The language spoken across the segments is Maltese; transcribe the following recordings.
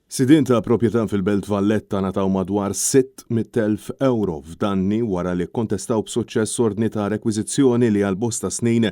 Sidien ta' proprjetà fil-Belt Valletta ngħataw madwar 600,000 ewro f'danni wara li kkontestaw b'suċċess ordni ta' rekwiżizzjoni li għal bosta snin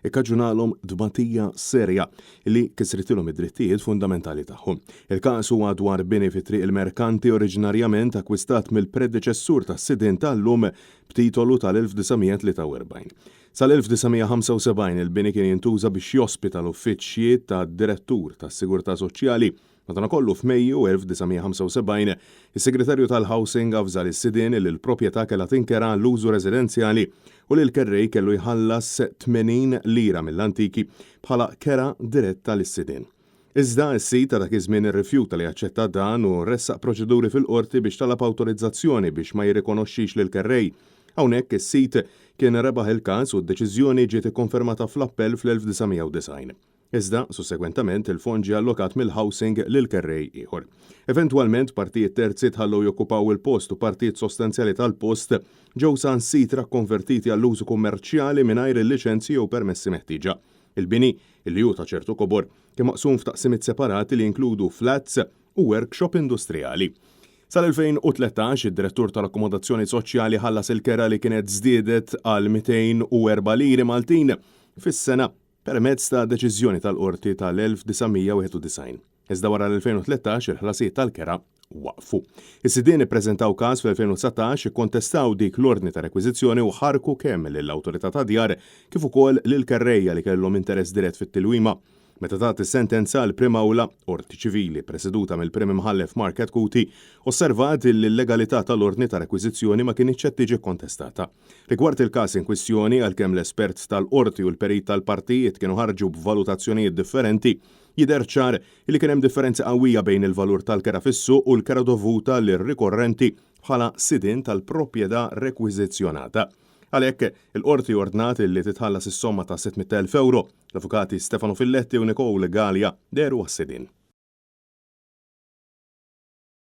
ikkaġunalhom tbatija serja li kisritilhom id-drittijiet fundamentali tagħhom. Il-każ huwa dwar bini fi Triq il-Merkanti oriġinarjament akkwistat mill-predeċessur tas-sidien tal-lum b'titolu tal-1943. Sal-1975 il-bini kien jintuża biex jospita l-uffiċċji tad-Direttur tas-Sigurtà Soċjali. Madankollu f'Mejju 1975, is-Segretarju tal-Housing avża lis-sidien li l-proprjetà kellha tinkera għall-użu residenzjali u li l-kerrej kellu jħallas 80 lira mill-antiki bħala kera diretta lis-sidien. Iżda, s-sid ta' dak iż-żmien irrifjuta li jaċċetta dan u ressaq proċeduri fil-qorti biex talab awtorizzazzjoni biex ma jirrikonoxxix lill-kerrej. Hawnhekk, is-sid kien rebaħ il-każ u d-deċiżjoni ġiet ikkonfermata fl-appell fl-1990. Iżda, sussegwentament, il-fond ġie allokat mill-Housing lil kerrej ieħor. Eventwalment, partijiet terzi tħallew jokkupaw il-post u partijiet sostanzjali tal-post ġew saħansitra kkonvertiti għall-użu kummerċjali mingħajr il-liċenzji jew permessi meħtieġa. Il-bini, li hu ta' ċertu kobor, kien maqsum f'taqsimiet separati li jinkludu flats u workshop industrijali. Sal-2013, id-Direttur tal-Akkomodazzjoni Soċjali ħallas il-kera li kienet żdiedet għal 204 liri Maltin fis-sena permezz ta' deċiżjoni tal-Qorti tal-1991. Iżda wara l-2013 il-ħlasijiet tal-kera waqfu. Is-sidien ippreżentaw każ fl-2019 ikkontestaw dik l-ordni ta' rekwiżizzjoni u ħarrku kemm lill-Awtorità tad-Djar kif ukoll lill-kerrejja li kellhom interess dirett fit-tilwima. Meta tat is-sentenza, l-Prim Awla, Qorti Ċivili, preseduta mill-Prim Imħallef Mark Chetcuti, osservat li l-legalità tal-ordni ta' rekwiżizzjoni ma kinitx qed tiġi kkontestata. Rigward il-każ inkwistjoni, għalkemm l-espert tal-Qorti u l-perit tal-partijiet kienu ħarġu b'valutazzjonijiet differenti, Jidher ċar li kien hemm differenza qawwija bejn il-valur tal-kera fis-suq u l-kera dovuta lir-rikorrenti bħala sidien tal-proprjetà rekwiżizzjonata. Għalhekk, il-Qorti ordnat li titħallas is-somma ta' 600,000 ewro. L-Avukati Stefano Filletti u Nicole Galea dehru għas-sidien.